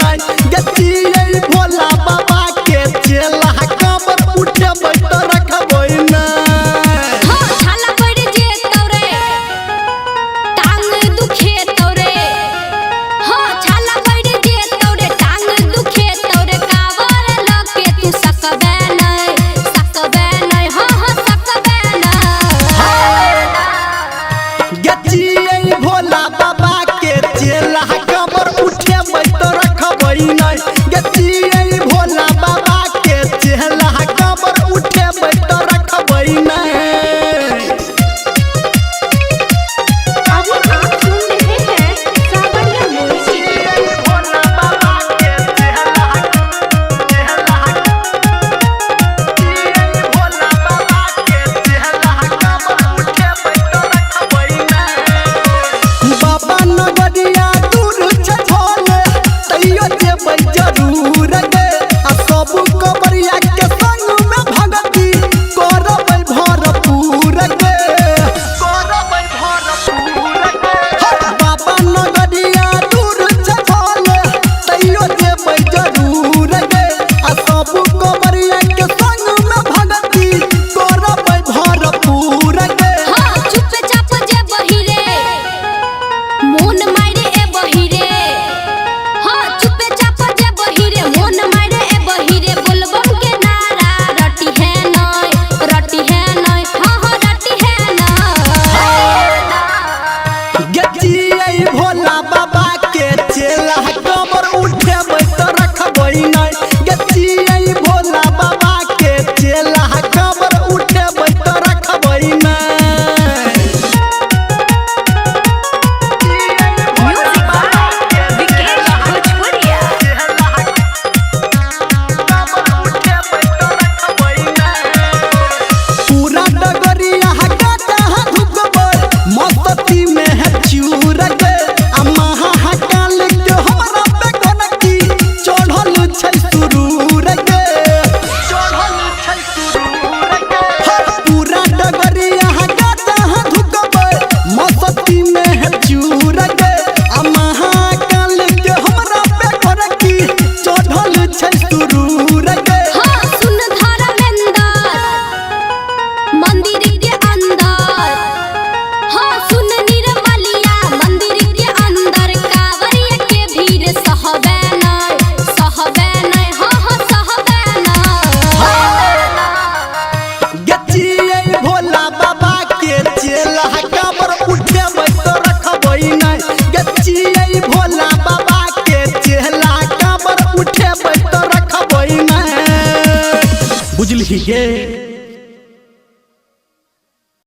नै। गचियै भोला बाबा के चेला कांवर उठेबै त रखबै नै। हाँ छाला पड़ जेतौ रे टांग दुखेतौ रे। हाँ छाला पड़ जेतौ रे टांग दुखेतौ रे। कावर लके तू सकबे नै सकबे नै। हाँ हाँ सकबे नै। गचियै भोला बाबा के चेला कांवर उठेबै त रखबै नै। गचियै भोला बाबा के चेला कांवर उठेबै त रखबै नै। अभी आप सुन रहे हैं सावरिया म्यूजिक। भोला बाबा के चेला चेला भोला बाबा के चेला कांवर उठेबै त रखबै नै। बाबा नगरिया दूर छै भोले तैयो जेबै जरूर गे। आ सब कबरिया के संग में भगती करबै भरपूर गे। करबै भरपूर गे। बाबा नगरिया दूर छै भोले तैयो जेबै जरूर गे। आ सब कबरिया के संग में भगती करबै भरपूर गे। हाँ चुपचाप जे बहिरे मोन मारे ए बहिरे। हाँ चुपचाप जे बहिरे मोन मारे ए बहिरे। बोलबम के नारा रटी है नै रटी है नै। हाँ हाँ रटी है नै। गचियै भोला बाबा के चेला कांवर उठेबै त रखबै नै। गचियै भोला बाबा के चेला कांवर उठेबै त रखबै नै। म्यूजिक बाय विकेश भोजपुरिया। पूरा डगरिया गाता धुकबै मस्ती में है चूर गे। आ महाकाल के हमरा पे गोनकी चढ़ल छै सुरूर गे। चढ़ल छै सुरूर गे। पूरा डगरिया गाता धुकबै मस्ती में है चूर गे। आ महाकाल के हमरा पे गोनकी चढ़ल छै सुरूर गे। हाँ सुन धर्मेंद्र मंदिर के अंदर। हाँ सुन निर्मलिया मंदिर के अंदर। कांवरिया के भीड़ सहबे नै सहबे नै। हाँ हाँ सहबे नै। गचियै भोला बाबा के चेला कांवर उठेबै त रखबै नै। गचियै भोला बाबा के चेला कांवर उठेबै त रखबै नै। बुझलही गे।